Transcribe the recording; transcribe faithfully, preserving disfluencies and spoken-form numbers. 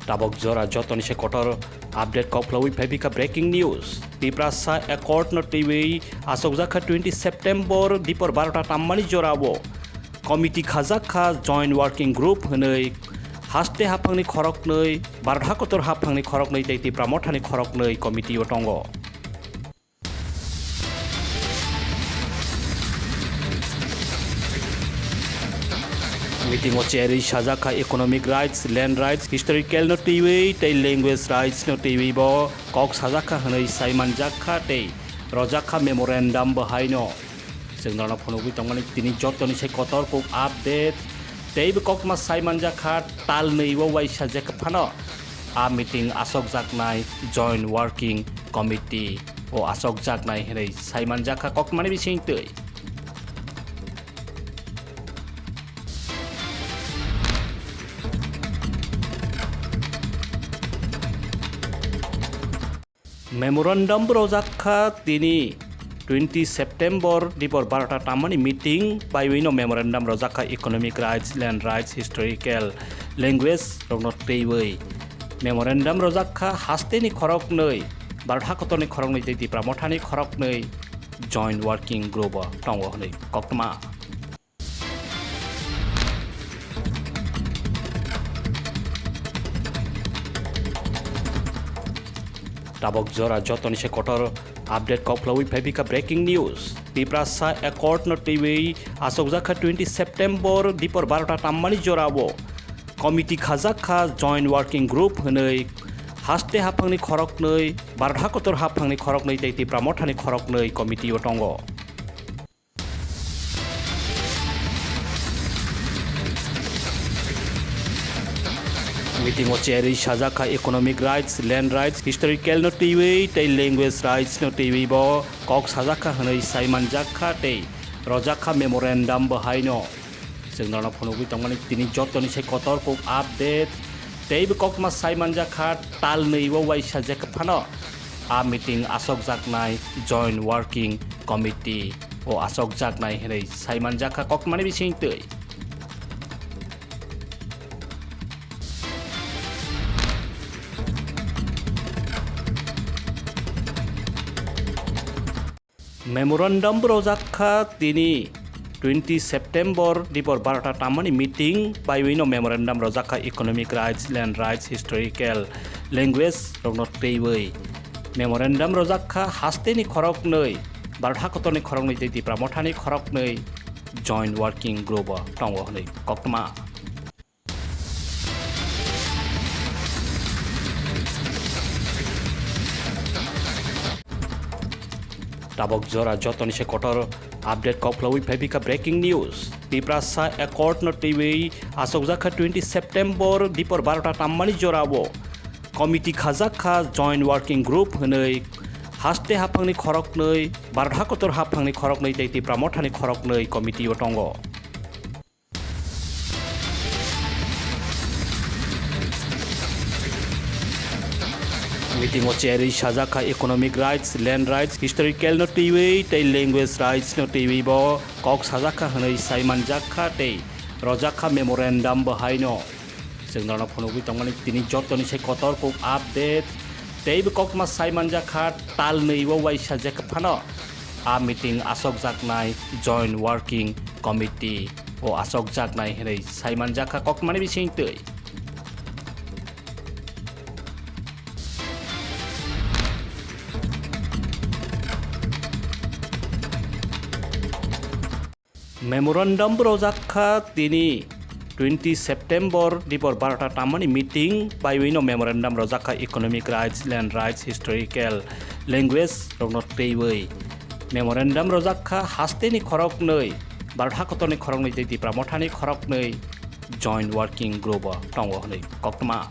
Tabok jora jotoni se kotor update kok phwlaiwi phai bikha breaking news. Tiprasa Accord no twiwi asokjakha twenty September dipor barota tammani jorao committee khajakha joint working group hwnwi haste haphangni khoroknwi, Bharat hakotor haphangni khoroknwi tei Tipra mothani khoroknwi committee o tongo. Meeting o cherwi sajakha economic rights, land rights, historical no twiwi tei language rights no twiwi bo kok sajakha hwnwi sai manjakha tei rojakha memorandum bo haino. Chwng norokno phunugwi tongmani tini jotoni se kotor kok update tei bo koktma sai manjakha tal nwi o waisa jekha phano a meeting asokjaknai joint working committee o asokjaknai hwnwi sai manjakha koktmani bisingtwi. Memorandum rojak kha tini twenty September dipor barota tammani meeting baiwi no memorandum rojak kha economic rights, land rights, historical language rokno twiwi. Memorandum rojak kha hasteni khoroknwi, Bharat hakotorni khoroknwi tei Tipra mothani khoroknwi joint working group o tongo hwnwi koktwma. Tabok jora jotoni se kotor update kok phwlaiwi phai bikha breaking news. Tiprasa Accord no twiwi asokjakha twenty September dipor barota tammani jorao committee khajakha joint working group hwnwi haste haphangni khoroknwi, Bharat hakotor haphangni khoroknwi tei Tipra mothani khoroknwi committee o tongo. Meeting o cherwi sajakha economic rights, land rights, historical no twiwi tei language rights no twiwi bo kok sajakha hwnwi sai manjakha tei rojakha memorandum bo haino. Chwng norokno phunugwi tongmani tini jotoni se kotor kok update tei bo koktwma sai manjakha tal nwi o waisa jekha phano a meeting asokjaknai joint working committee o asokjaknai hwnwi sai manjakha koktwmani bisingtwi. Memorandum rojak kha tini twenty September dipor barota tammani meeting baiwi no memorandum rojak kha economic rights, land rights, historical language rokno twiwi. Memorandum rojak kha hasteni khoroknwi, Bharat hakotorni khoroknwi tei Tipra mothani khoroknwi joint working group o tongo hwnwi koktwma. Tabok jora jotoni se kotor update kok phwlaiwi phai bikha breaking news. Tiprasa Accord no twiwi asokjakha twenty September dipor barota tammani jorao committee khajakha joint working group hwnwi haste haphangni khoroknwi, Bharat hakotor haphangni khoroknwi tei Tipra mothani khoroknwi committee o tongo. Meeting o cherwi sajakha economic rights, land rights, historical no twiwi tei language rights no twiwi bo kok sajakha hwnwi sai manjakha tei rojakha memorandum bo haino. Chwng norokno phunugwi tongmani tini jotoni se kotor kok update tei bo koktwma sai manjakha tal nwi o waisa jekha phano a meeting asokjaknai joint working committee o asokjaknai hwnwi sai manjakha koktwmani bisingtwi. Memorandum rojak kha tini twenty September dipor barota tammani meeting baiwi no memorandum rojak kha economic rights, land rights, historical language rokno twiwi. Memorandum rojak kha hasteni khoroknwi, Bharat hakotorni khoroknwi tei Tipra mothani khoroknwi joint working group o tongo hwnwi koktwma.